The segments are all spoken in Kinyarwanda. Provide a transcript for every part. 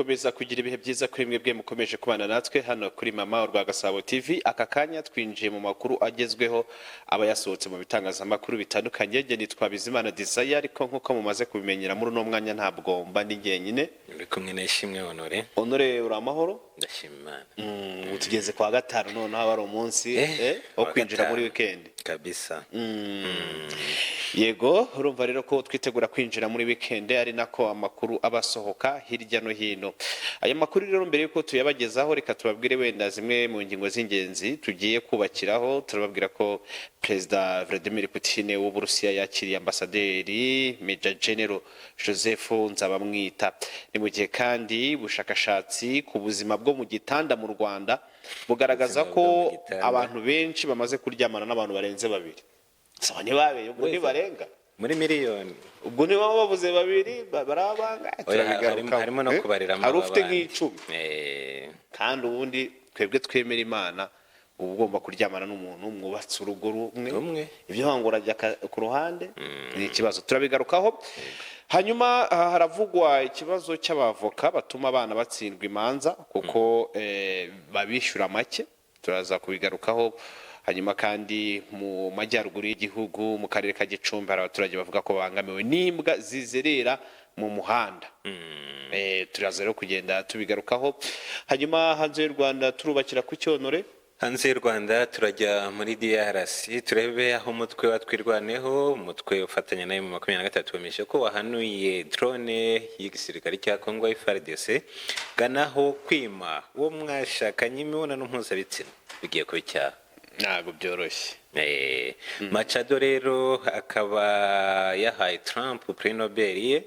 Gukomeza kugira ibihe byiza kuri mwebwe mukomeje kubana natwe hano kuri Mama Urwa Gasabo TV. Aka kanya twinjiye mu makuru agezweho aba yasohotse mu bitangazamakuru bitandukanye. Njye nitwa Bizimana Desire, ariko nk'uko mumaze kubimenyera, muri uno mwanya ntabwo mba ndi njyenyine. Uri kumwe na Ishimwe Honore. Honore, uri amahoro? Ndashima Imana. Ubu tugeze kwa gatanu, noneho aba ari umunsi wo Kuwa kwinjira muri gatanu. weekend. Kabisa. Yego, urumva rero ko twitegura kwinjira muri weekend, ari nako amakuru aba asohoka hirya no hino. Aya makuru rero, mbere yuko tuyabagezaho, reka tubabwire wenda zimwe mu ngingo z'ingenzi tugiye kubakiraho. Turababwira ko Perezida Vladimir Putin w'Uburusiya yakiriye Ambasaderi Major General Joseph Nzabamwita. Ni mu gihe kandi ubushakashatsi ku buzima bwo mu gitanda mu Rwanda bugaragaza Ubuzima ko bwo mu gitanda. abantu benshi bamaze kuryamana n'abantu barenze babiri. Saba ntibabeye ubwo Wese. ntibarenga. Muri miliyoni. Ubwo niba babuze babiri barabanga. Oya, harimo no kubariramo Hari ufite abandi. nk'icumi. Kandi ubundi twebwe twemera Imana, uba ugomba kuryamana n'umuntu mwubatse urugo rumwe. Rumwe. Ibyo ngo urajya ku ruhande ni ikibazo, turabigarukaho. Hanyuma haravugwa ikibazo cy'abavoka batuma abana batsindwa imanza kuko babishyura make, turaza kubigarukaho. Hanyuma kandi mu majyaruguru y'igihugu, mu karere ka Gicumbi, hari abaturage bavuga ko babangamiwe n'imbwa zizerera mu muhanda. Turaza rero kugenda tubigarukaho. Hanyuma hanze y'u Rwanda turubakira ku cyonore. Hanze y'u Rwanda turajya muri DRC, turebe aho umutwe wa Twirwaneho, umutwe ufatanya nayo mu 23, wemeje ko wahanuye drone y'igisirikare cya Congo FARDC. Ganaho kwima uwo mwashakanye imibonano mpuzabitsina bigiye kuba icyaha. Ntabwo byoroshye. Machado rero akaba yahaye Trump prix Nobel ye.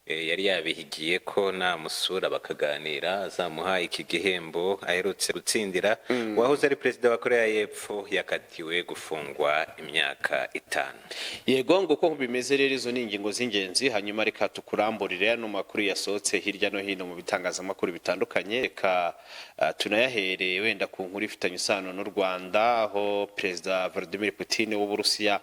Yari yabihigiye ko namusura bakaganira azamuha iki gihembo aherutse gutsindira. Uwahoze ari perezida wa Korea y'Epfo yakatiwe gufungwa imyaka 5. Yego, ngo uko bimeze rero, izo ni ingingo z'ingenzi. Hanyuma reka tukuramburire ano makuru yasohotse hirya no hino mu bitangazamakuru bitandukanye. Reka tunayahereye wenda ku nkuru ifitanye isano n'u Rwanda, aho Perezida Vladimir Putin w'Uburusiya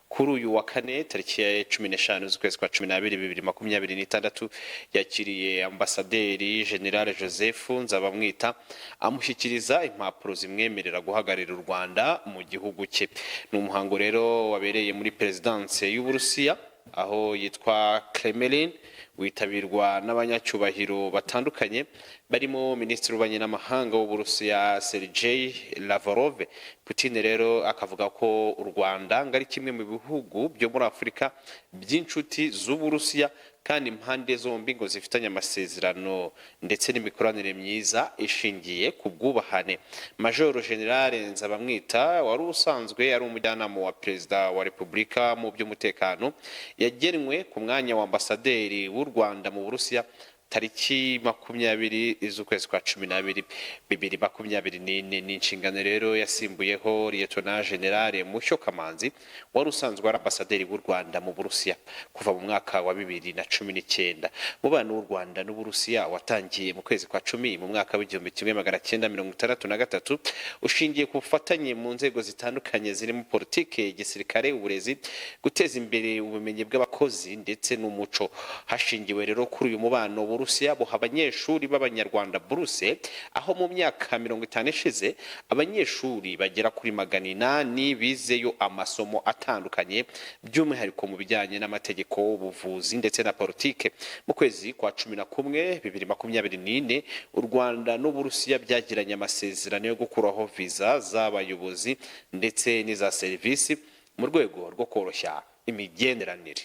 kuri uyu wa kane, tariki ya 15 z'ukwezi kwa 12 2026, yakiriye Ambasaderi General Joseph Nzabamwita, amushyikiriza impapuro zimwemerera guhagararira u Rwanda mu gihugu cye. Ni umuhango rero wabereye muri perezidanse y'Uburusiya, aho yitwa Kremlin, witabirwa n'abanyacyubahiro batandukanye barimo Minisitiri w'Ububanyi n'Amahanga w'Uburusiya Sergei Lavrov. Putin rero akavuga ko u Rwanda ngo ari kimwe mu bihugu byo muri Afurika by'inshuti z'Uburusiya, kandi impande zombi ngo zifitanye amasezerano ndetse n'imikoranire myiza ishingiye ku bwubahane. Majoro General Nzabamwita, wari usanzwe ari umujyanama wa Perezida wa Repubulika mu by'umutekano, yagenwe ku mwanya wa ambasaderi w'u Rwanda mu Burusiya tariki 20 z'ukwezi kwa 12 2024. Ni inshingano rero yasimbuyeho Liyetona General Mushyo Kamanzi, wari usanzwe ari ambasaderi w'u Rwanda mu Burusiya kuva mu mwaka wa 2019. Umubano w'u Rwanda n'Uburusiya watangiye mu kwezi kwa cumi mu mwaka w'1963, ushingiye ku bufatanye mu nzego zitandukanye zirimo politike, igisirikare, uburezi, guteza imbere ubumenyi bw'abakozi ndetse n'umuco. Hashingiwe rero kuri uyu mubano, Uburusiya buha abanyeshuri b'Abanyarwanda buruse, aho mu myaka 50 ishize abanyeshuri bagera kuri 800 bizeyo amasomo atandukanye, by'umwihariko mu bijyanye n'amategeko, ubuvuzi ndetse na politike. Mu kwezi kwa 11 2024, u Rwanda n'Uburusiya byagiranye amasezerano yo gukuraho viza z'abayobozi ndetse n'iza serivisi mu rwego rwo koroshya imigenderanire.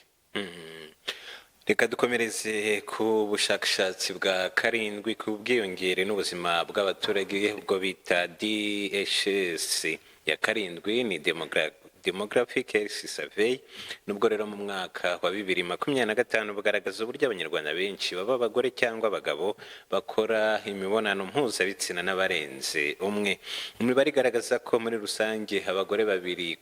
Reka dukomereze ku bushakashatsi bwa karindwi ku bwiyongere n'ubuzima bw'abaturage, ubwo bita DHS ya karindwi, ni Demographic Health Survey. Nubwo rero mu mwaka wa 2025 bugaragaza uburyo Abanyarwanda benshi, baba abagore cyangwa abagabo, bakora imibonano mpuzabitsina n'abarenze umwe. Imibare igaragaza ko muri rusange abagore 2%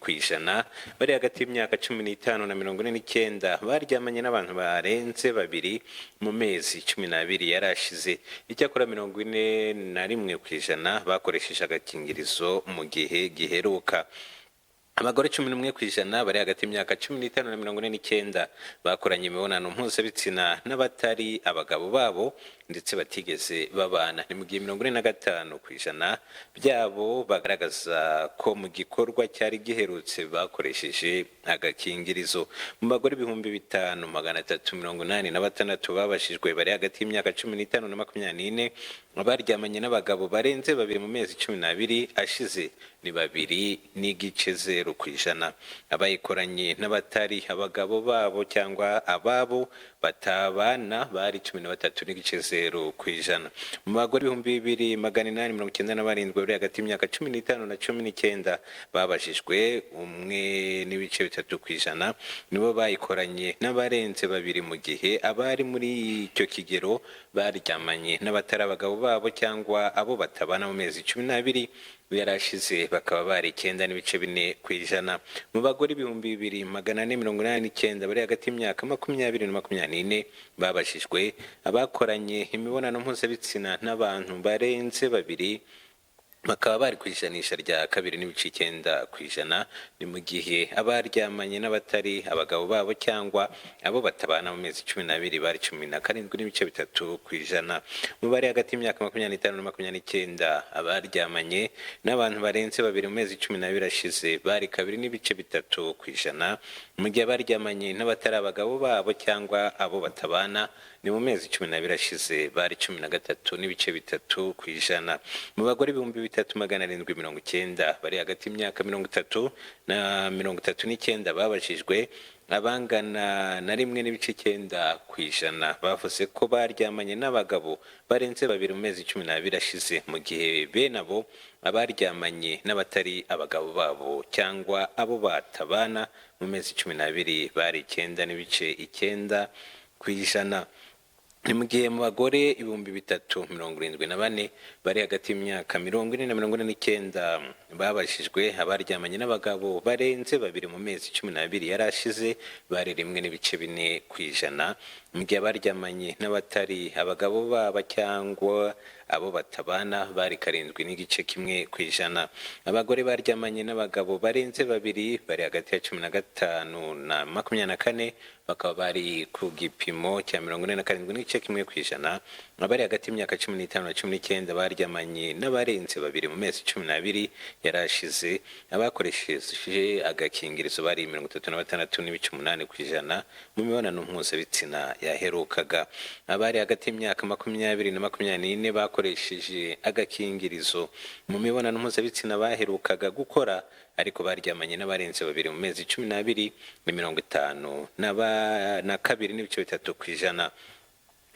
bari hagati y'imyaka 15 na 49 baryamanye n'abantu barenze babiri mu mezi 12 yari ashize. Icyakora 41% bakoresheje agakingirizo mu gihe giheruka. Abagore 11% bari hagati y'imyaka 15 na 49 bakoranye imibonano mpuzabitsina n'abatari abagabo babo ndetse batigeze babana. Ni mu gihe 45% byabo bagaragaza ko mu gikorwa cyari giherutse bakoresheje agakingirizo. Mu bagore 5386 babashijwe bari hagati y'imyaka 15 na 24, baryamanye n'abagabo barenze babiri mu mezi 12 ashize ni 2.0%. Abayikoranye n'abatari abagabo babo cyangwa ababo batabana bari 13.0%. Mu bagore 2897 bari hagati y'imyaka 15 na 19 babajijwe, 1.3% nibo bayikoranye n'abarenze babiri, mu gihe abari muri icyo kigero baryamanye n'abatari abagabo babo cyangwa abo batabana mu mezi 12 yarashize bakaba bari 9.4%. Mu bagore 2489 bari hagati y'imyaka 20 na 24 babajijwe, abakoranye imibonano mpuzabitsina n'abantu barenze babiri bakaba bari ku ijanisha rya 2.9%. Ni mu gihe abaryamanye n'abatari abagabo babo cyangwa abo batabana mu mezi 12 bari 17.3%. Mu bari hagati y'imyaka 25 na 29, abaryamanye n'abantu barenze babiri mu mezi 12 ashize bari 2.3%, mu gihe abaryamanye n'abatari abagabo babo cyangwa abo batabana ni mu mezi 12 ashize bari 13.3%. Mu bagore 3790 bari hagati y'imyaka 30 na 39 babajijwe, abangana na 1.9% bavuze ko baryamanye n'abagabo barenze babiri mu mezi 12 ashize, mu gihe bene abo abaryamanye n'abatari abagabo babo cyangwa abo batabana mu mezi 12 bari 9.9%. Ni mu gihe mu bagore 3074 bari hagati y'imyaka 40 na 49 babajijwe, abaryamanye n'abagabo barenze babiri mu mezi 12 yari ashize bari 1.4%, mu gihe abaryamanye n'abatari abagabo baba cyangwa abo batabana bari 7.1%. Abagore baryamanye n'abagabo barenze babiri bari hagati ya 15 na 24 bakaba bari ku gipimo cya 47.1%. Abari hagati y'imyaka 15 na 19 baryamanye n'abarenze babiri mu mezi 12 yarashize, abakoresheje agakingirizo bari 36.8% mu mibonano mpuzabitsina yaherukaga. Abari hagati y'imyaka 20 na 24 bakoresheje agakingirizo mu mibonano mpuzabitsina baherukaga gukora ariko baryamanye n'abarenze babiri mu mezi 12 ni 52.3%.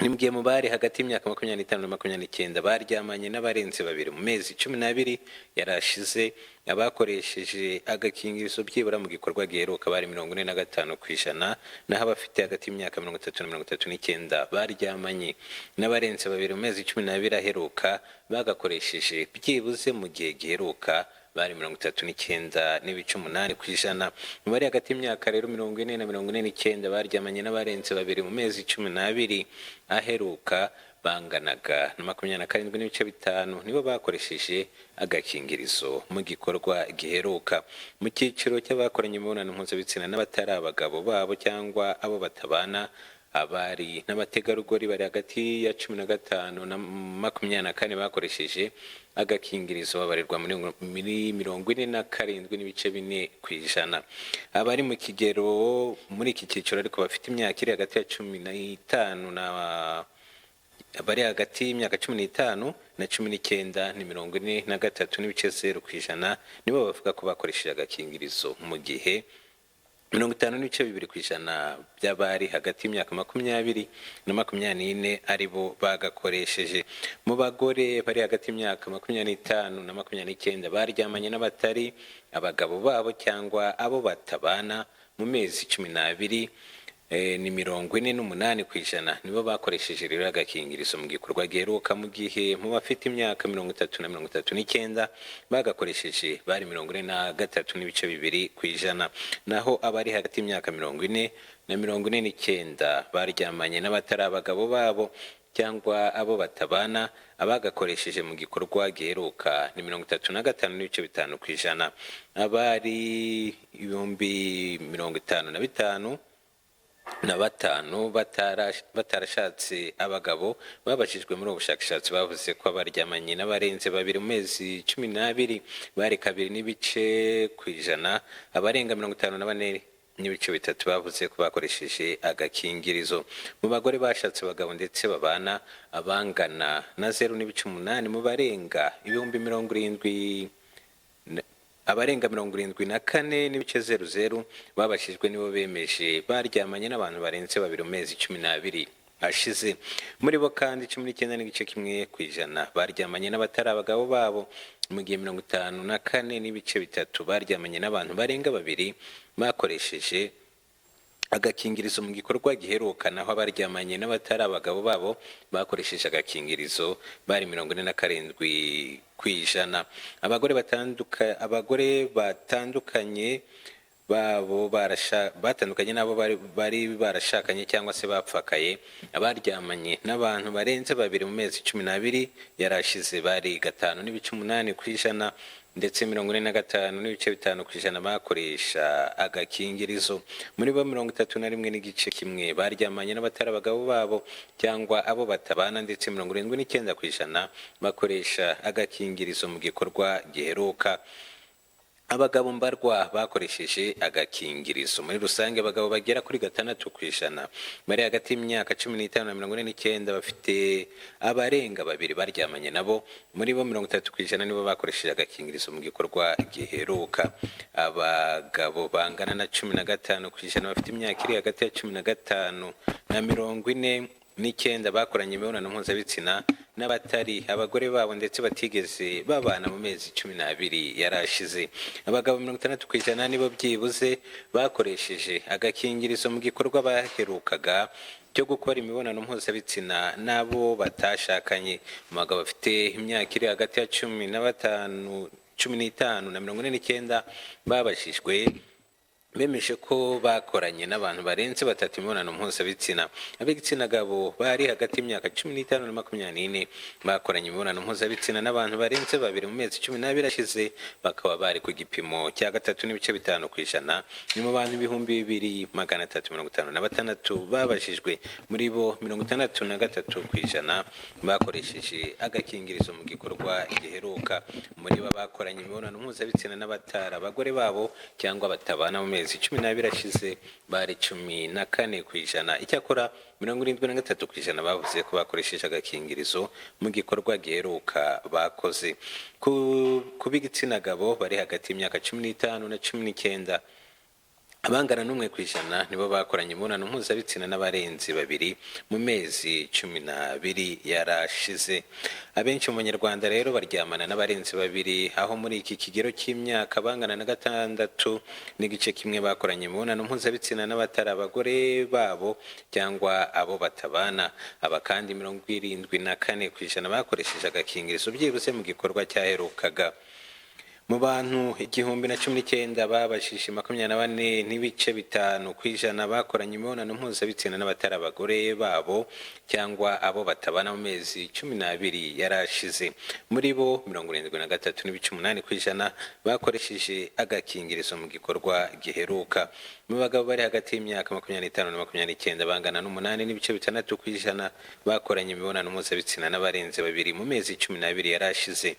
Ni mu gihe mu bari hagati y'imyaka 25 na 29 baryamanye n'abarenze babiri mu mezi 12 yarashize, abakoresheje agakingirizo byibura mu gikorwa giheruka bari 45%, naho abafite hagati y'imyaka 30 na 39 baryamanye n'abarenze babiri mu mezi 12 aheruka bagakoresheje byibuze mu gihe giheruka bari 39.8%. Mu bari hagati y'imyaka rero 40 na 49 baryamanye n'abarenze babiri mu mezi 12 aheruka banganaga na 27.5 nibo bakoresheje agakingirizo mu gikorwa giheruka. Mu cyiciro cy'abakoranye imibonano mpuzabitsina n'abatari abagabo babo cyangwa abo batabana, abari n'abategarugori bari hagati ya 15 na 24 bakoresheje agakingirizo babarirwa muri 47.4%. Abari mu kigero muri iki cyiciro ariko bafite imyaka iri hagati ya 15 na bari hagati y'imyaka 15 na 19 ni 43.0% nibo bavuga ko bakoresheje agakingirizo, mu gihe 50.2% by'abari hagati y'imyaka 20 na 24 aribo bagakoresheje. Mu bagore bari hagati y'imyaka 25 na 29 baryamanye n'abatari abagabo babo cyangwa abo batabana mu mezi 12 ni 48% nibo bakoresheje rero agakingirizo mu gikorwa giheruka, mu gihe mu bafite imyaka 30 na 39 bagakoresheje bari 43.2%, naho abari hagati y'imyaka 40 na 49 baryamanye n'abatari abagabo babo cyangwa abo batabana, abagakoresheje mu gikorwa giheruka ni 35.5%. Abari 55,005 batarashatse abagabo babajijwe muri ubu bushakashatsi bavuze ko abaryamanye n'abarenze babiri mu mezi 12 bari 2.5%, abarenga 54.3 bavuze ko bakoresheje agakingirizo. Mu bagore bashatse abagabo ndetse babana, abangana na 0.8 mu barenga 70,000, abarenga 74.00 babashijwe nibo bemeje baryamanye n'abantu barenze babiri mu mezi 12 ashize. Muri bo kandi 19.1% baryamanye n'abatari abagabo babo, mu gihe 54.3 baryamanye n'abantu barenga babiri bakoresheje agakingirizo mu gikorwa giheruka, naho abaryamanye n'abatari abagabo babo bakoresheje agakingirizo bari 47%. Abagore batandukanye babo batandukanye n'abo bari barashakanye cyangwa se bapfakaye, abaryamanye n'abantu barenze babiri mu mezi 12 yarashize bari 5.8%, ndetse 45.5% bakoresha agakingirizo. Muri bo 31.1 baryamanye n'abatari abagabo babo cyangwa abo batabana, ndetse 79% bakoresha agakingirizo mu gikorwa giheruka. Abagabo mbarwa bakoresheje agakingirizo. Muri rusange abagabo bagera kuri 6% bari hagati y'imyaka 15 na 49 bafite abarenga babiri baryamanye nabo, muri bo 30% nibo bakoresheje agakingirizo mu gikorwa giheruka. Abagabo bangana na 15% bafite imyaka iri hagati ya 15 na 49 bakoranye imibonano mpuzabitsina n'abatari abagore babo ndetse batigeze babana mu mezi 12 yarashize. Abagabo 60% nibo byibuze bakoresheje agakingirizo mu gikorwa baherukaga cyo gukora imibonano mpuzabitsina n'abo batashakanye. Mu bagabo bafite imyaka iri hagati ya 15, 15 na 49 babajijwe bemeje ko bakoranye n'abantu barenze batatu imibonano mpuzabitsina. Ab'igitsina gabo bari hagati y'imyaka 15 na 24 bakoranye imibonano mpuzabitsina n'abantu barenze babiri mu mezi 12 ashize, bakaba bari ku gipimo cya 3.5%. Ni mu bantu 2,356 babajijwe, muri bo 63% bakoresheje agakingirizo mu gikorwa giheruka. Muri bo bakoranye imibonano mpuzabitsina n'abatari abagore babo cyangwa batabana mu mezi 12 ashize bari 14%. Icyakora 73% bavuze ko bakoresheje agakingirizo mu gikorwa giheruka bakoze. Ku b'igitsina gabo bari hagati y'imyaka 15 na 19, abangana n'1% nibo bakoranye imibonano mpuzabitsina n'abarenze babiri mu mezi 12 yarashize. Abenshi mu Banyarwanda rero baryamana n'abarenze babiri, aho muri iki kigero cy'imyaka bangana na 6.1 bakoranye imibonano mpuzabitsina n'abatari abagore babo cyangwa abo batabana. Aba kandi 74% bakoresheje agakingirizo byibuze mu gikorwa cyaherukaga. Mu bantu 1,019 babashije, 24.5% bakoranye imibonano mpuzabitsina n'abatari abagore babo cyangwa abo batabana mu mezi 12 yarashize. Muri bo 73.8% bakoresheje agakingirizo mu gikorwa giheruka. Mu bagabo bari hagati y'imyaka 25 na 29 bangana n'8.6% bakoranye imibonano mpuzabitsina n'abarenze babiri mu mezi 12 yarashize.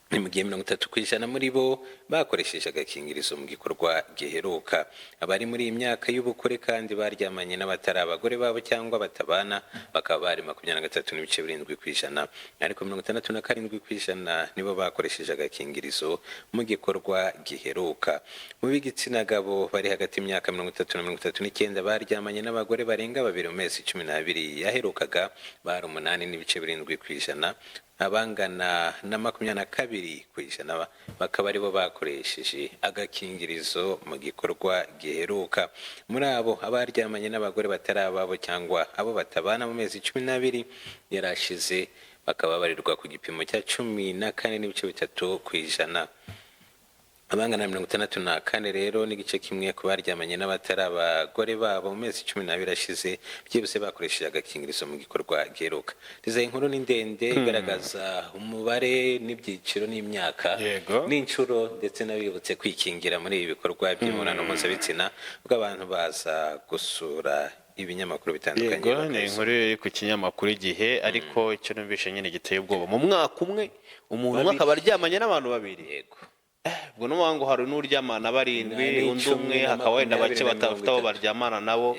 Ni mu gihe 30% muri bo bakoresheje agakingirizo mu gikorwa giheruka. Abari muri iyi myaka y'ubukure kandi baryamanye n'abatari abagore babo cyangwa batabana bakaba bari 23.7%, ariko 67% nibo bakoresheje agakingirizo mu gikorwa giheruka. Mu b'igitsina gabo bari hagati y'imyaka 30 na 39 baryamanye n'abagore barenga babiri mu mezi 12 yaherukaga bari 8.7%, abangana na 22% bakaba aribo bakoresheje agakingirizo mu gikorwa giheruka. Muri abo abaryamanye n'abagore batari ababo cyangwa abo batabana mu mezi 12 yarashize bakaba barirwa ku gipimo cya 14.3%. Abangana na 64 rero n'igice kimwe ku baryamanye n'abatari abagore babo mu mezi 12 ashize byihuse bakoresheje agakingirizo mu gikorwa giheruka. Izi inkuru ni ndende, igaragaza umubare n'ibyiciro n'imyaka n'inshuro, ndetse n'abibutse kwikingira muri ibi bikorwa by'imibonano mpuzabitsina, ubwo abantu baza gusura ibinyamakuru bitandukanye. Yego, ni inkuru iri ku kinyamakuru Igihe, ariko icyo numvishe nyine giteye ubwoba, mu mwaka umwe umuntu umwe akaba aryamanye n'abantu babiri. Ubwo n'ubu ngo hari n'uryamana barindwi, undi n'icumi umwe, na hakaba wenda bake 20 na batafite abo 30. baryamana nabo.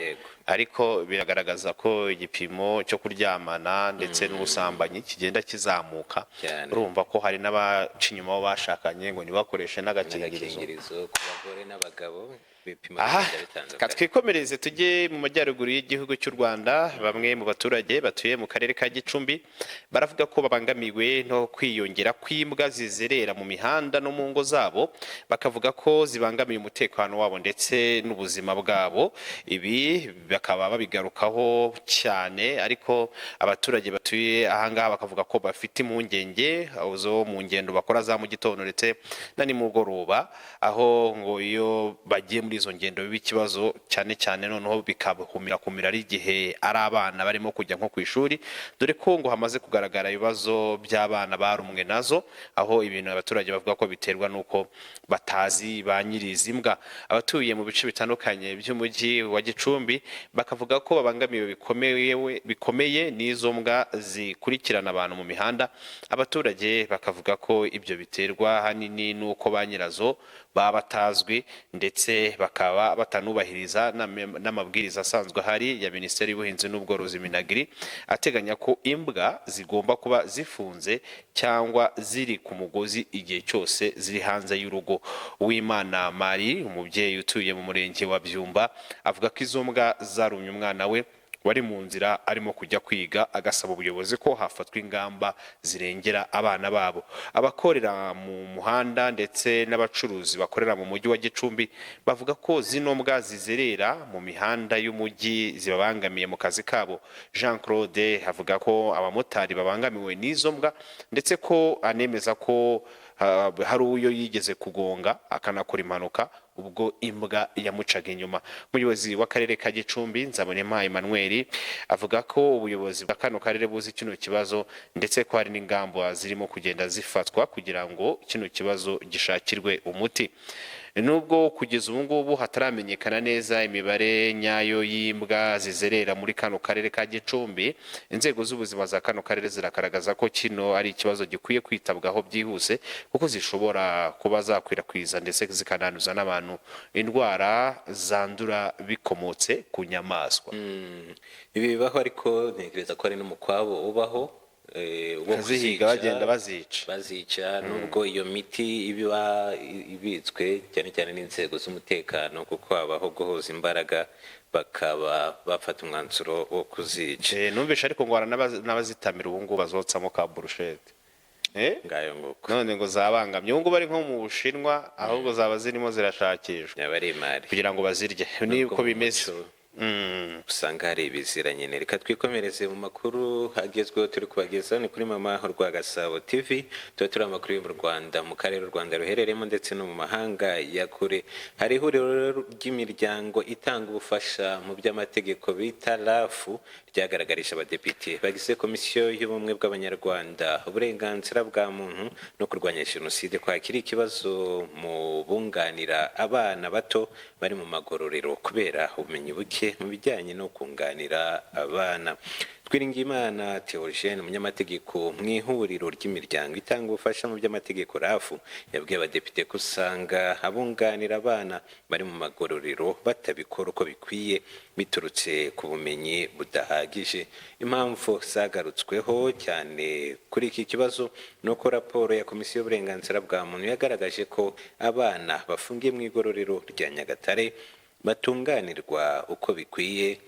Ariko biragaragaza ko igipimo cyo kuryamana ndetse n'ubusambanyi kigenda kizamuka. Urumva ko hari n'abaca inyuma abo bashakanye ngo ntibakoreshe n'agakingirizo. N'agakingirizo ku bagore n'abagabo, ibipimo Aha, bigenda bitandukanye. Ka twikomereze tujye mu majyaruguru y'igihugu cy'u Rwanda. Bamwe mu baturage batuye mu karere ka Gicumbi baravuga ko babangamiwe no kwiyongera kw'imbwa zizerera mu mihanda no mu ngo zabo, bakavuga ko zibangamiye umutekano wabo ndetse n'ubuzima bwabo. Ibi bakaba babigarukaho cyane, ariko abaturage batuye ahangaha bakavuga ko bafite impungenge zo mu ngendo bakora za mu gitondo ndetse na nimugoroba, aho ngo iyo bagiye muri izo ngendo biba ikibazo cyane cyane, noneho bikabahumira kumira ari igihe ari abana barimo kujya nko ku ishuri, dore ko ngo hamaze kugaragara ibibazo by'abana barumwe nazo, aho ibintu abaturage bavuga ko biterwa n'uko batazi ba nyiri izi mbwa. Abatuye mu bice bitandukanye by'umujyi wa Gicumbi bakavuga ko babangamiwe bikomeye n'izo mbwa zikurikirana abantu mu mihanda. Abaturage bakavuga ko ibyo biterwa ahanini n'uko ba nyirazo baba batazwi, ndetse bakaba batanubahiriza n'amabwiriza asanzwe ahari ya Minisiteri y'Ubuhinzi n'Ubworozi, MINAGRI, ateganya ko imbwa zigomba kuba zifunze cyangwa ziri ku mugozi igihe cyose ziri hanze y'urugo. Uwimana Marie, umubyeyi utuye mu murenge wa Byumba, avuga ko izo mbwa zarumye umwana we wari mu nzira arimo kujya kwiga, agasaba ubuyobozi ko hafatwa ingamba zirengera abana babo. Abakorera mu muhanda ndetse n'abacuruzi bakorera mu mujyi wa Gicumbi bavuga ko zino mbwa zizerera mu mihanda y'umujyi zibabangamiye mu kazi kabo. Jean Claude avuga ko abamotari babangamiwe n'izo mbwa, ndetse ko anemeza ko hari uyo yigeze kugonga akanakora impanuka ubwo imbwa yamucaga inyuma. Umuyobozi w'akarere ka Gicumbi, Nzabonimpa Emmanuel, avuga ko ubuyobozi bwa kano karere buzi kino kibazo, ndetse ko hari n'ingamba zirimo kugenda zifatwa kugira ngo kino kibazo gishakirwe umuti. Nubwo kugeza ubu ngubu hataramenyekana neza imibare nyayo y'imbwa zizerera muri kano karere ka Gicumbi, inzego z'ubuzima za kano karere ziragaragaza ko kino ari ikibazo gikwiye kwitabwaho byihuse, kuko zishobora kuba zakwirakwiza ndetse zikananduza n'abantu indwara zandura bikomotse ku nyamaswa. Ibi bibaho, ariko ntekereza ko hari n'umukwabo ubaho wo Bakazihiga, kuzica, bagenda bazica. Bazica, nubwo iyo miti iba ibitswe cyane cyane n'inzego z'umutekano, kuko habaho guhuza imbaraga bakaba bafata umwanzuro wo kuzica. Numvishe ariko ngo hari n'abazitamira ubu ngubu bazotsamo ka burushete. Ngayo nguko. None ngo zabangamye ubu ngubu ari nko mu Bushinwa, ahubwo zaba zirimo zirashakishwa yaba ari imari kugira ngo bazirye. Niko Nubwo mu bimeze. muco usanga hari ibizira nyine. Reka twikomereze mu makuru agezweho turi kubagezaho. Ni kuri Mama Rwa Gasabo TV, tuba turi amakuru yo mu Rwanda, mu karere u Rwanda ruherereyemo, ndetse no mu mahanga ya kure. Hari ihuriro ry'imiryango itanga ubufasha mu by'amategeko bita RAF ryagaragarije abadepite bagize Komisiyo y'Ubumwe bw'Abanyarwanda, Uburenganzira bwa Muntu no Kurwanya Jenoside ko hakiri ikibazo mu bunganira abana bato bari mu magororero kubera ubumenyi buke mu bijyanye no kunganira abana. Twiringiyimana Theogene, umunyamategeko mu ihuriro ry'imiryango itanga ubufasha mu by'amategeko RAF, yabwiye abadepite ko usanga abunganira abana bari mu magororero batabikora uko bikwiye biturutse ku bumenyi budahagije. Impamvu zagarutsweho cyane kuri iki kibazo ni uko raporo ya Komisiyo y'Uburenganzira bwa Muntu yagaragaje ko abana bafungiye mu igororero rya Nyagatare batunganirwa uko bikwiye,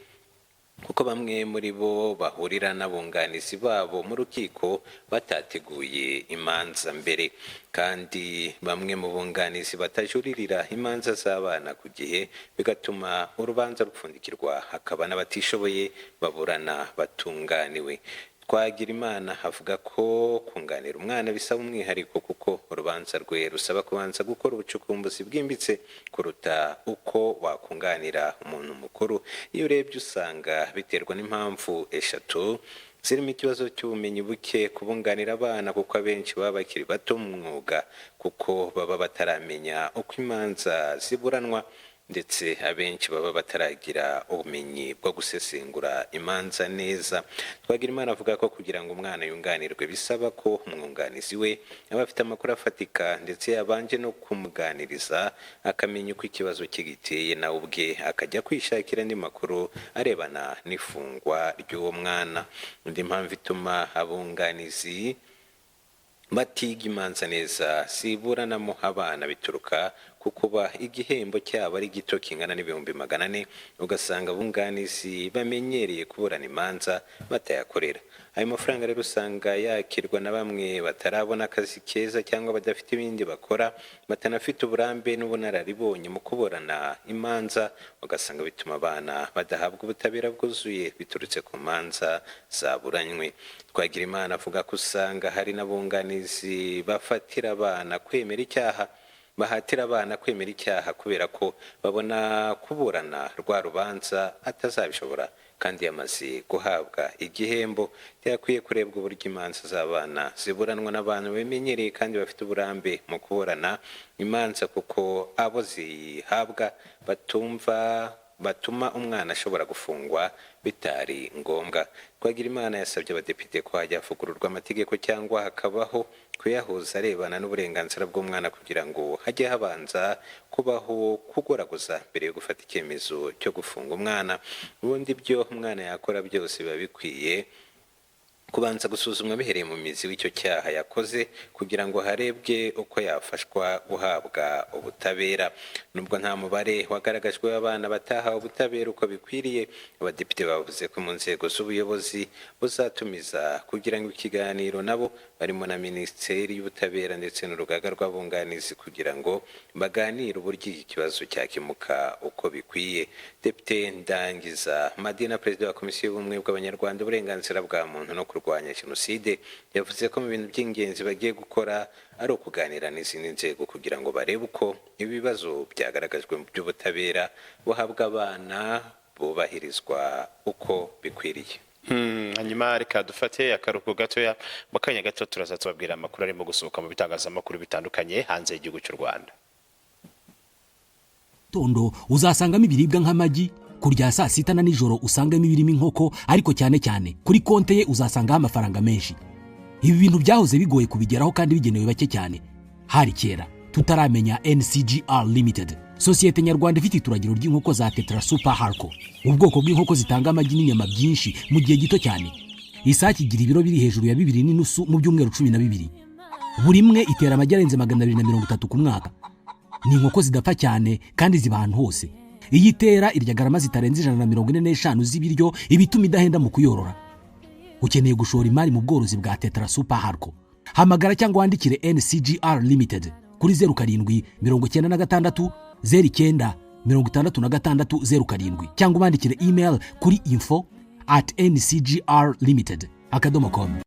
kuko bamwe muri bo bahurira n'abunganizi babo mu rukiko batateguye imanza mbere, kandi bamwe mu bunganizi batajuririra imanza z'abana ku gihe, bigatuma urubanza rupfundikirwa, hakaba n'abatishoboye baburana batunganiwe. Twagirimana avuga ko kunganira umwana bisaba umwihariko, kuko urubanza rwe rusaba kubanza gukora ubucukumbuzi bwimbitse kuruta uko wakunganira umuntu mukuru. Iyo urebye usanga biterwa n'impamvu eshatu zirimo ikibazo cy'ubumenyi buke kubunganira abana, kuko abenshi baba bakiri bato mu mwuga, kuko baba bataramenya uko imanza ziburanwa, ndetse abenshi baba bataragira ubumenyi bwo gusesengura imanza neza. Twagirimana avuga ko kugira ngo umwana yunganirwe bisaba ko umwunganizi we aba afite amakuru afatika, ndetse yabanje no kumuganiriza akamenya uko ikibazo cye giteye, nawe ubwe akajya kwishakira andi makuru arebana n'ifungwa ry'uwo mwana. Indi mpamvu ituma abunganizi batiga imanza neza ziburanamo abana bituruka ku kuba igihembo cyabo ari gito kingana n'400,000, ugasanga abunganizi bamenyereye kuburana imanza batayakorera. Ayo mafaranga rero usanga yakirwa na bamwe batarabona akazi keza cyangwa badafite ibindi bakora, batanafite uburambe n'ubunararibonye mu kuburana imanza, ugasanga bituma abana badahabwa ubutabera bwuzuye biturutse ku manza zaburanywe. Twagirimana avuga ko usanga hari n'abunganizi bafatira abana kwemera icyaha, bahatira abana kwemera icyaha kubera ko babona kuburana rwa rubanza atazabishobora kandi yamaze guhabwa igihembo. Byakwiye kurebwa uburyo imanza z'abana ziburanwa n'abantu bamenyereye kandi bafite uburambe mu kuburana imanza, kuko abo zihabwa batumva batuma umwana ashobora gufungwa bitari ngombwa. Twagirimana yasabye abadepite ko hajya havugururwa amategeko cyangwa hakabaho kuyahuza arebana n'uburenganzira bw'umwana, kugira ngo hajye habanza kubaho kugoragoza mbere yo gufata icyemezo cyo gufunga umwana. Ubundi ibyo umwana yakora byose biba bikwiye kubanza gusuzumwa bihereye mu mizi w'icyo cyaha yakoze, kugira ngo harebwe uko yafashwa guhabwa ubutabera. Nubwo nta mubare wagaragajwe w'abana batahawe ubutabera uko bikwiriye, abadepite bavuze ko mu nzego z'ubuyobozi buzatumiza kugira ngo ikiganiro nabo barimo na Minisiteri y'Ubutabera ndetse n'urugaga rw'abunganizi, kugira ngo baganire uburyo iki kibazo cyakemuka uko bikwiye. Depite Ndangiza Madina, Perezida wa Komisiyo y'Ubumwe bw'Abanyarwanda, Uburenganzira bwa Muntu no kurwanya Jenoside, yavuze ko mu bintu by'ingenzi bagiye gukora ari ukuganira n'izindi nzego kugira ngo barebe uko ibibazo byagaragajwe mu by'ubutabera buhabwa abana bubahirizwa uko bikwiriye. Hanyuma reka dufate akaruhuko gatoya. Mu kanya gato turaza tubabwira amakuru arimo gusohoka mu bitangazamakuru bitandukanye hanze y'igihugu cy'u Rwanda. Tondo uzasangamo ibiribwa nk'amagi, kurya saa sita na nijoro usangamo ibirimo inkoko, ariko cyane cyane kuri konte ye uzasangaho amafaranga menshi. Ibi bintu byahoze bigoye kubigeraho kandi bigenewe bake cyane. Hari kera tutaramenya NCGR Limited, sosiyete nyarwanda ifite ituragiro ry'inkoko za Tetra Super Harko, ubwoko bw'inkoko zitanga amagi n'inyama byinshi mu gihe gito cyane. Isake igira ibiro biri hejuru ya 2.5 mu byumweru 12. Buri imwe itera amagi arenze 230 ku mwaka. Ni inkoko zidapfa cyane kandi ziba ahantu hose. Iyo itera irya garama zitarenze 145 z'ibiryo, ibituma idahenda mu kuyorora. Ukeneye gushora imari mu bworozi bwa Tetra Super Harko? Hamagara cyangwa wandikire NCGR Limited kuri 0796 09 66 07, cyangwa ubandikire email kuri info@ncgrlimited.com.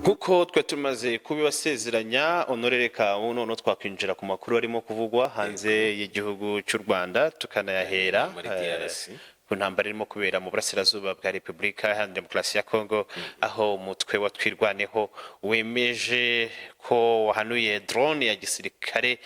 Nk'uko twe tumaze kubibasezeranya, honorere kawu, noneho twakwinjira ku makuru arimo kuvugwa hanze y'igihugu cy'u Rwanda, tukanayahera Muri DRC. ku ntambara irimo kubera mu burasirazuba bwa Repubulika Iharanira Demokarasi ya Kongo, aho umutwe wa Twirwaneho wemeje ko wahanuye drone ya gisirikare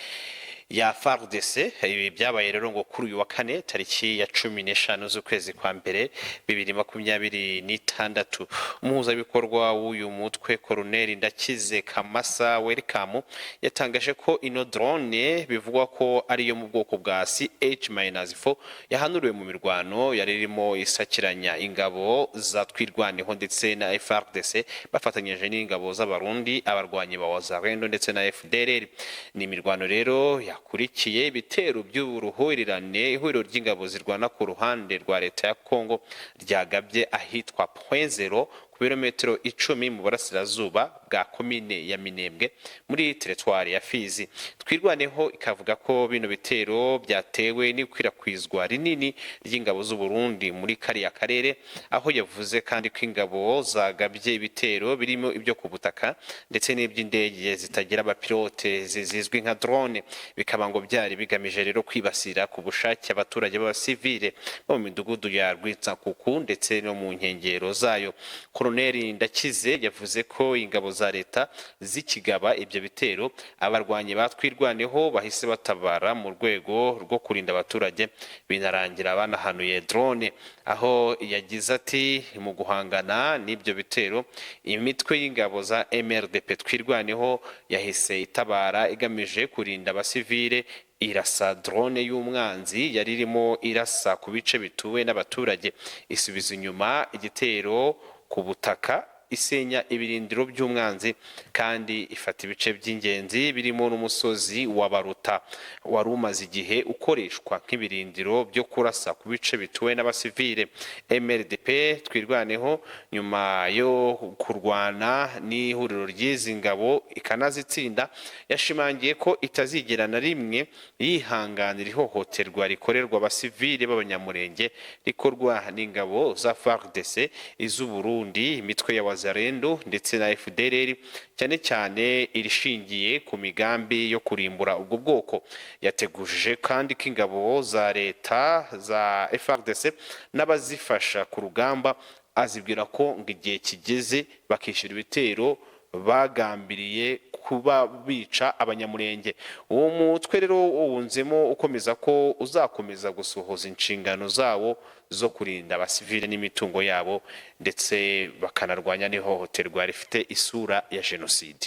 ya FARDC. Ibi byabaye rero ngo kuri uyu wa kane, tariki ya 15 z'ukwezi kwa mbere 2026. Umuhuzabikorwa w'uyu mutwe, Koloneli Ndakize Kamasa Welcome, yatangaje ko ino drone bivugwa ko ariyo mu bwoko bwa CH-4 yahanuriwe mu mirwano yari irimo isakiranya ingabo za Twirwaneho ndetse na FARDC bafatanyije n'ingabo z'Abarundi, abarwanyi ba Wazalendo ndetse na FDLR. Ni imirwano rero yakurikiye ibitero by'uruhurirane ihuriro ry'ingabo zirwana ku ruhande rwa leta ya Kongo ryagabye ahitwa Point Zero. ku birometero 10 mu burasirazuba bwa komine ya Minembwe muri teritwari ya Fizi. Twirwaneho ikavuga ko bino bitero byatewe n'ikwirakwizwa rinini ry'ingabo z'u Burundi muri kariya karere, aho yavuze kandi ko ingabo zagabye ibitero birimo ibyo ku butaka ndetse n'iby'indege zitagira abapilote zizwi nka drone, bikaba ngo byari bigamije rero kwibasira ku bushake abaturage b'abasivile bo mu midugudu ya Rwitsankuku ndetse no mu nkengero zayo. Koloneli Ndakize yavuze ko ingabo za leta zikigaba ibyo bitero, abarwanyi ba Twirwaneho bahise batabara mu rwego rwo kurinda abaturage, binarangira banahanuye drone. Aho yagize ati: "Mu guhangana n'ibyo bitero, imitwe y'ingabo za MRDP Twirwaneho yahise itabara igamije kurinda abasivile, irasa drone y'umwanzi yari irimo irasa ku bice bituwe n'abaturage, isubiza inyuma igitero ku butaka, isenya ibirindiro by'umwanzi kandi ifata ibice by'ingenzi birimo n'umusozi wa Baruta wari umaze igihe ukoreshwa nk'ibirindiro byo kurasa ku bice bituwe n'abasivile." MRDP Twirwaneho, nyuma yo kurwana n'ihuriro ry'izi ngabo ikanazitsinda, yashimangiye ko itazigera na rimwe yihanganira ihohoterwa rikorerwa abasivile b'Abanyamurenge rikorwa n'ingabo za FARDC, iz'u Burundi, imitwe ya Wazalendo ndetse na FDLR, cyane cyane irishingiye ku migambi yo kurimbura ubwo bwoko. Yateguje kandi ko ingabo za leta za FARDC n'abazifasha ku rugamba, azibwira ko ngo igihe kigeze bakishyura ibitero bagambiriye kuba bica Abanyamurenge. Uwo mutwe rero wunzemo ukomeza ko uzakomeza gusohoza inshingano zawo zo kurinda abasivile n'imitungo yabo, ndetse bakanarwanya n'ihohoterwa rifite isura ya jenoside.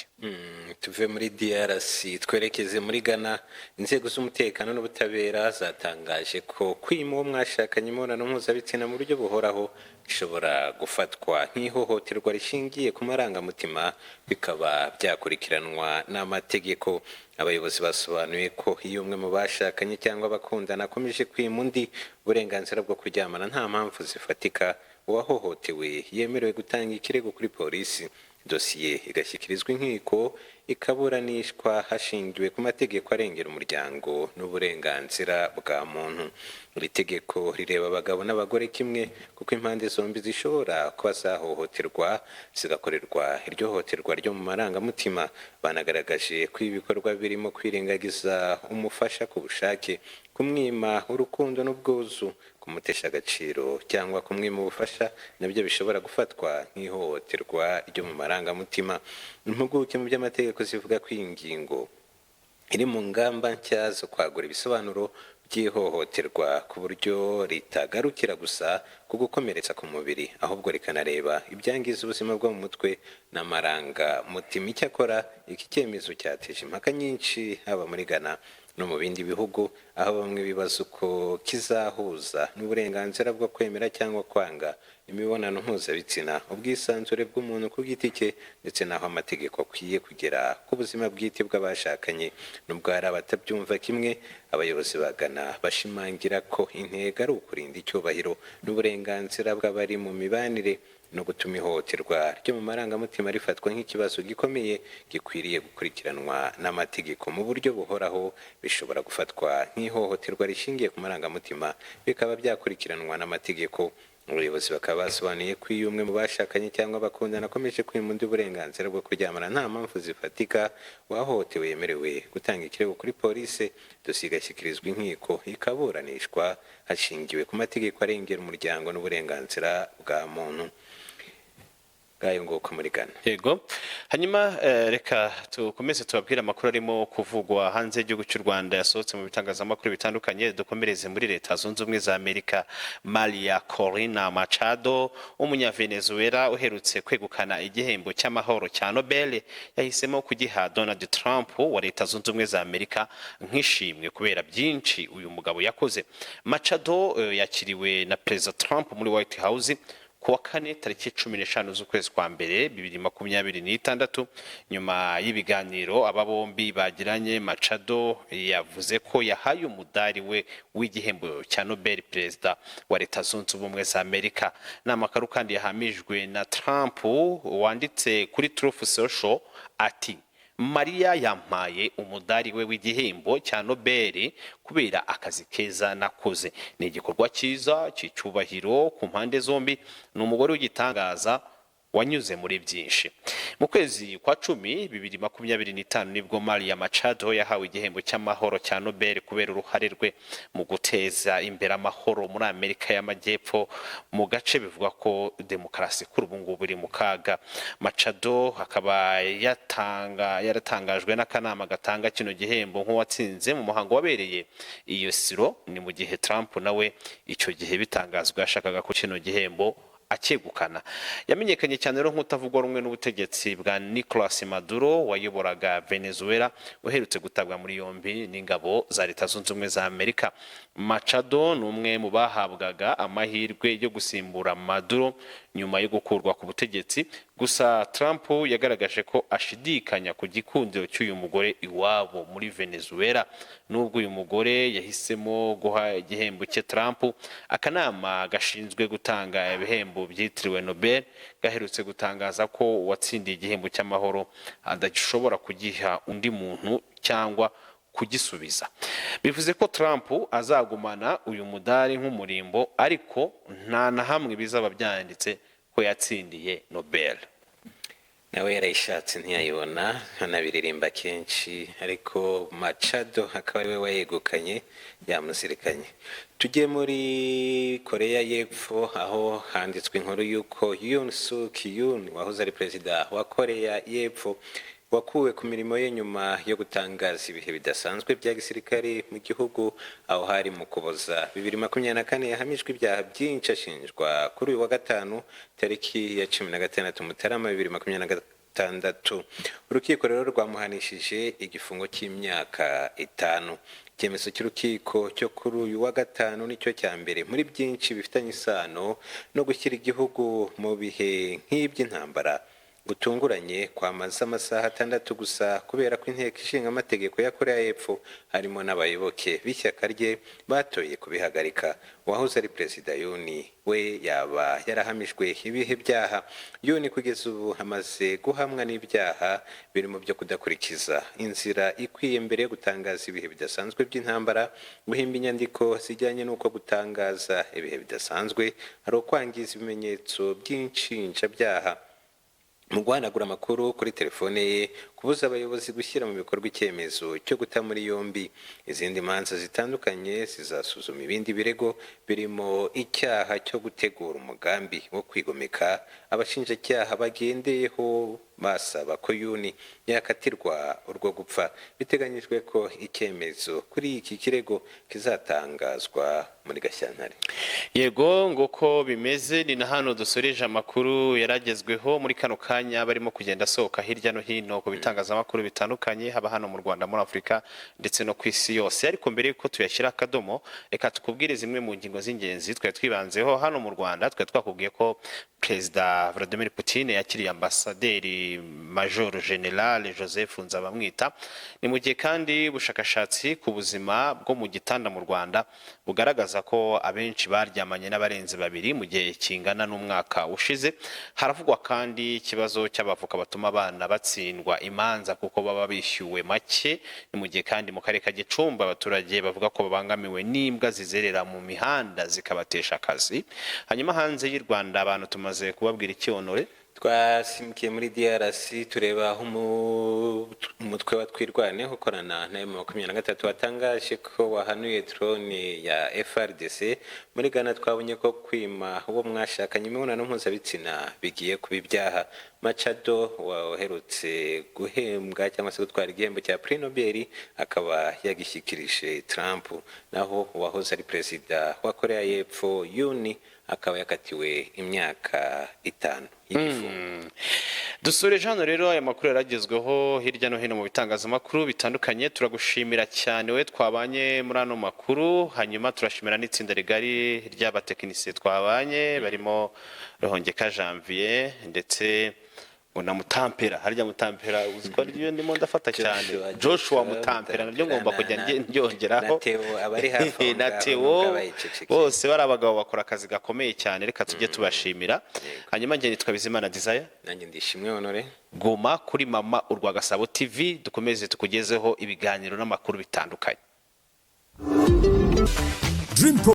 Tuve muri DRC twerekeze muri Ghana. Inzego z'umutekano n'ubutabera zatangaje ko kwima uwo mwashakanye imibonano mpuzabitsina mu buryo buhoraho bishobora gufatwa nk'ihohoterwa rishingiye ku marangamutima, bikaba byakurikiranwa n'amategeko. Abayobozi basobanuye ko iyo umwe mu bashakanye cyangwa abakundana akomeje kwima undi uburenganzira bwo kuryamana nta mpamvu zifatika, uwahohotewe yemerewe gutanga ikirego kuri polisi, dosiye igashyikirizwa inkiko, ikaburanishwa hashingiwe ku mategeko arengera umuryango n'uburenganzira bwa muntu. Iri tegeko rireba abagabo n'abagore kimwe, kuko impande zombi zishobora kuba zahohoterwa, zigakorerwa iryo hohoterwa ryo mu marangamutima. Banagaragaje ko ibikorwa birimo kwirengagiza umufasha ku bushake, kumwima urukundo n'ubwuzu, kumutesha agaciro cyangwa kumwima ubufasha nabyo bishobora gufatwa nk'ihohoterwa ryo mu marangamutima. Impuguke mu by'amategeko zivuga ko iyi ngingo iri mu ngamba nshya zo kwagura ibisobanuro by'ihohoterwa, ku buryo ritagarukira gusa ku gukomeretsa ku mubiri, ahubwo rikanareba ibyangiza ubuzima bwo mu mutwe n'amarangamutima. Icyakora iki cyemezo cyateje impaka nyinshi, haba muri Ghana no mu bindi bihugu, aho bamwe bibaza uko kizahuza n'uburenganzira bwo kwemera cyangwa kwanga imibonano mpuzabitsina, ubwisanzure bw'umuntu ku giti cye, ndetse n'aho amategeko akwiye kugera ku buzima bwite bw'abashakanye. Nubwo hari abatabyumva kimwe, abayobozi ba Ghana bashimangira ko intego ari ukurinda icyubahiro n'uburenganzira bw'abari mu mibanire, no gutuma ihohoterwa ryo mu marangamutima rifatwa nk'ikibazo gikomeye gikwiriye gukurikiranwa n'amategeko mu buryo buhoraho. Bishobora gufatwa nk'ihohoterwa rishingiye ku marangamutima, bikaba byakurikiranwa n'amategeko. Abayobozi bakaba basobanuye ko iyo umwe mu bashakanye cyangwa abakundana akomeje kwima undi uburenganzira bwo kuryamana nta mpamvu zifatika, uwahohotewe yemerewe gutanga ikirego kuri polisi, dosiye igashyikirizwa inkiko, ikaburanishwa hashingiwe ku mategeko arengera umuryango n'uburenganzira bwa muntu. Ngayo nguko muri Ghana. Yego, hanyuma reka tukomeze tubabwire amakuru arimo kuvugwa hanze y'igihugu cy'u Rwanda yasohotse mu bitangazamakuru bitandukanye. Dukomereze muri Leta Zunze Ubumwe za Amerika. Maria Corina Machado, Umunyavenezuela uherutse kwegukana igihembo cy'amahoro cya Nobel, yahisemo kugiha Donald Trump wa Leta Zunze Ubumwe za Amerika nk'ishimwe kubera byinshi uyu mugabo yakoze. Machado yakiriwe na Perezida Trump muri White House. Ku wa kane tariki 15 z'ukwezi kwa mbere 2026, nyuma y'ibiganiro aba bombi bagiranye, Machado yavuze ko yahaye umudari we w'igihembo cya Nobel Perezida wa Leta Zunze Ubumwe za Amerika. Ni amakuru kandi yahamijwe na Trump wanditse kuri Truth Social ati: "Maria yampaye umudari we w'igihembo cya Nobel kubera akazi keza nakoze. Ni igikorwa cyiza cy'icyubahiro ku mpande zombi. Ni umugore w'igitangaza wanyuze muri byinshi." Mu kwezi kwa cumi 2025 nibwo Maria Machado yahawe igihembo cy'amahoro cya Nobel kubera uruhare rwe mu guteza imbere amahoro muri Amerika y'Amajyepfo, mu gace bivugwa ko demokarasi kuri ubu ngubu iri mu kaga. Machado akaba yatanga yaratangajwe n'akanama gatanga kino gihembo nk'uwatsinze mu muhango wabereye iyo Oslo. Ni mu gihe Trump nawe icyo gihe bitangazwa yashakaga ko kino gihembo acyegukana. Yamenyekanye cyane rero nk'utavugwa rumwe n'ubutegetsi bwa Nicolas Maduro wayoboraga Venezuela, uherutse gutabwa muri yombi n'ingabo za Leta Zunze Ubumwe za Amerika. Machado ni umwe mu bahabwaga amahirwe yo gusimbura Maduro nyuma yo gukurwa ku butegetsi. Gusa Trump yagaragaje ko ashidikanya ku gikundiro cy'uyu mugore iwabo muri Venezuela. Nubwo uyu mugore yahisemo guha igihembo cye Trump, akanama gashinzwe gutanga ibihembo byitiriwe Nobel gaherutse gutangaza ko uwatsindiye igihembo cy'amahoro adashobora kugiha undi muntu cyangwa kugisubiza. Bivuze ko Trump azagumana uyu mudari nk'umurimbo, ariko nta na hamwe bizaba byanditse ko yatsindiye Nobel. Nawe yarayishatse ntiyayibona, anabiririmba kenshi, ariko Machado akaba ariwe wayegukanye, yamuzirikanye. Tujye muri Koreya y'Epfo, aho handitswe inkuru y'uko Yoon Suk Yeol wahoze ari perezida wa Koreya y'Epfo wakuwe ku mirimo ye nyuma yo gutangaza ibihe bidasanzwe bya gisirikare mu gihugu, aho hari mu Kuboza 2024, yahamijwe ibyaha byinshi ashinjwa kuri uyu wa gatanu tariki ya 16 Mutarama 2026. Urukiko rero rwamuhanishije igifungo cy'imyaka 5. Icyemezo cy'urukiko cyo kuri uyu wa gatanu nicyo cya mbere muri byinshi bifitanye isano no gushyira igihugu mu bihe nk'iby'intambara gutunguranye kwamaze amasaha 6 gusa, kubera ko Inteko Ishinga Amategeko ya Koreya y'Epfo harimo n'abayoboke b'ishyaka rye batoye kubihagarika. Uwahoze ari perezida Yoon we yaba yarahamijwe ibihe byaha? Yoon kugeza ubu amaze guhamwa n'ibyaha birimo byo kudakurikiza inzira ikwiye mbere yo gutangaza ibihe bidasanzwe by'intambara, guhimba inyandiko zijyanye n'uko gutangaza ibihe bidasanzwe hari ukwangiza ibimenyetso by'inshinjabyaha mu guhanagura amakuru kuri telefone ye, kubuza abayobozi gushyira mu bikorwa icyemezo cyo guta muri yombi. Izindi manza zitandukanye zizasuzuma ibindi birego birimo icyaha cyo gutegura umugambi wo kwigomeka, abashinjacyaha bagendeyeho basaba ko Yoon yakatirwa urwo gupfa. Biteganyijwe ko icyemezo kuri iki kirego kizatangazwa muri Gashyantare. Yego, nguko bimeze. Ni na hano dusoreje amakuru yaragezweho muri kano kanya, barimo kugenda asohoka hirya no hino ku bitangazamakuru bitandukanye, haba hano mu Rwanda, muri Afurika ndetse no ku isi yose. Ariko mbere y'uko tuyashyira akadomo, reka tukubwire zimwe mu ngingo z'ingenzi twari twibanzeho. Hano mu Rwanda twari twakubwiye ko Perezida Vladimir Putin yakiriye Ambasaderi Major General Joseph Nzabamwita. Ni mu gihe kandi ubushakashatsi ku buzima bwo mu gitanda mu Rwanda bugaragaza ko abenshi baryamanye n'abarenze babiri mu gihe kingana n'umwaka ushize. Haravugwa kandi ikibazo cy'abavoka batuma abana batsindwa imanza kuko baba bishyuwe make. Ni mu gihe kandi mu karere ka Gicumbi abaturage bavuga ko babangamiwe n'imbwa zizerera mu mihanda zikabatesha akazi. Hanyuma hanze y'u Rwanda, abantu tumaze kubabwira ikiyonore. Twasimukiye muri DRC, tureba aho umutwe wa Twirwaneho ukorana na M23 watangaje ko wahanuye drone ya FARDC. Muri Ghana twabonye ko kwima uwo mwashakanye imibonano mpuzabitsina bigiye kuba ibyaha. Machado waherutse guhembwa cyangwa se gutwara igihembo cya Prix Nobel akaba yagishyikirije Trump, naho uwahoze ari perezida wa Korea y'Epfo Yoon akaba yakatiwe imyaka 5. y'igifungo. Dusoreje hano rero aya makuru yaragezweho hirya no hino mu bitangazamakuru bitandukanye. Turagushimira cyane we twabanye muri ano makuru. Hanyuma turashimira n'itsinda rigari ry'abatekinisiye twabanye, barimo Ruhongeka Janvier ndetse ngo na Mutampera. Harya Mutampera, uzi ko ariyo ndimo ndafata cyane? Joshua, Joshua Mutampera, naryo ngomba kujya ndyongeraho. Na Theo, abari hafi aho na ngaho, Theo nubwo abayicecekeye. Bose bari abagabo bakora akazi gakomeye cyane, reka tujye tubashimira. Hanyuma njye nitwa Bizimana Desire. Nanjye ndishimwe Honore. Guma kuri Mama Urwagasabo TV, dukomeze tukugezeho ibiganiro n'amakuru bitandukanye. Dream.